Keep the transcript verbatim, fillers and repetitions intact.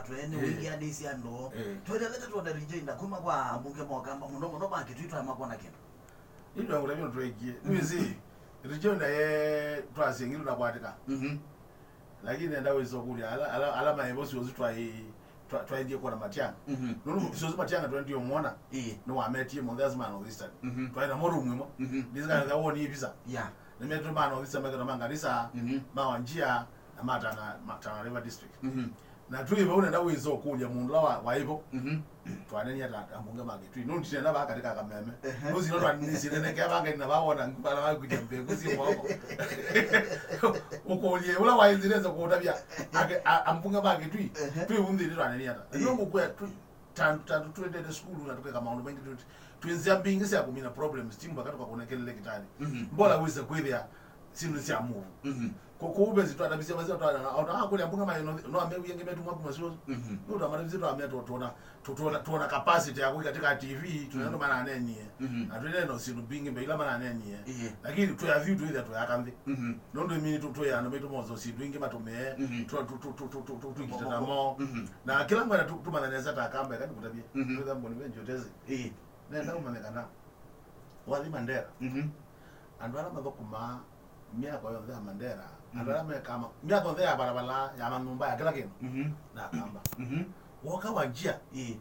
Twene Eh. wĩngĩanĩsya andũ. Eh. Twendete twone rejoinder kuma kwa ambunge ma Ũkamba mũno mũno ma Kĩtui twaema kwona kĩndũ. Ĩndĩ angũtavya twekie. Nĩwĩsĩ, rejoinder ye twasengilwe na kwatĩka. Mhm. Lakini nenda wĩsa kũlya ala ala ala maĩvo syosi twai twa- twaendie kuona Matiang'a. Mhm. Nũndũ syosi Matiang'a twendie ũmwona. Ĩĩ. Nĩwametie monthe asu ma North Eastern. Mhm. Twaĩ namo room ĩmwe. Mhm. Ndisikana woni visa. Yeah. Nĩmetwe ma North Eastern meketwa ma Garissa, Mhm. ma Wajir, na ma Tana, ma Tana River District. Mhm. Na twĩ vau nenda wĩsa ũkũlya mũndũ ũla wa- waĩ vo. Mhm. Twanenie ta ambunge ma Kĩtui. Nũndinena vaa katĩ ka kameme. Ehe. Nũsino twanenisi nene kea vanga ina vawona ngumala wakuja mbegu si mwako. Ũkũlye ũla wainzireza kũtavya ake a- ambunge ma Kĩtui. Ehe. Twĩ unthini twanenia ta. Ehe. Nũndũ kwĩa tu tandu tandu twendete sukulu na tukeka maũndũ maingĩ tũ twĩnzĩa mbingĩ sya kũmina problems timu vakati kwa kũnekelele kitani. Mhm. Mbola wĩse kwĩthĩa syĩndũ sya mũvu. Mhm. Kũkũũ vesi twatavisya vasya twana ona akũlya mbunga maĩ no amewie ngi metumwa kuma syoso. Mhm. No twamatavisya twameta tuona tuona tuona capacity ya kwĩ katika T V tuna ndo mananenie. Mhm. Na twineno syĩndũ mbingĩ mbei ila mananenie. Iye. Lakini twa view twitha twa kanthi. Mhm. No ndo mini tu twa ndo metu mozo syĩndũ ingĩ matumie. Mhm. Twa tu tu tu tu tu tu tu Mhm. Na kila mwana tu tumanya nesa ta kamba kana kutavia. Mhm. Twitha mboni venjo tezi. Iye. Nenda umanye kana wathi Mandera. Mhm. Andũ ala mathukumaa myako yonthe ya Mandera, andũ Mhm. ala mekaa ma- myako yonthe ya barabara, ya manyũmba, ya kĩla kĩndũ, Mhm. na Akamba. Mhm. Woka Wajir, Ĩĩ.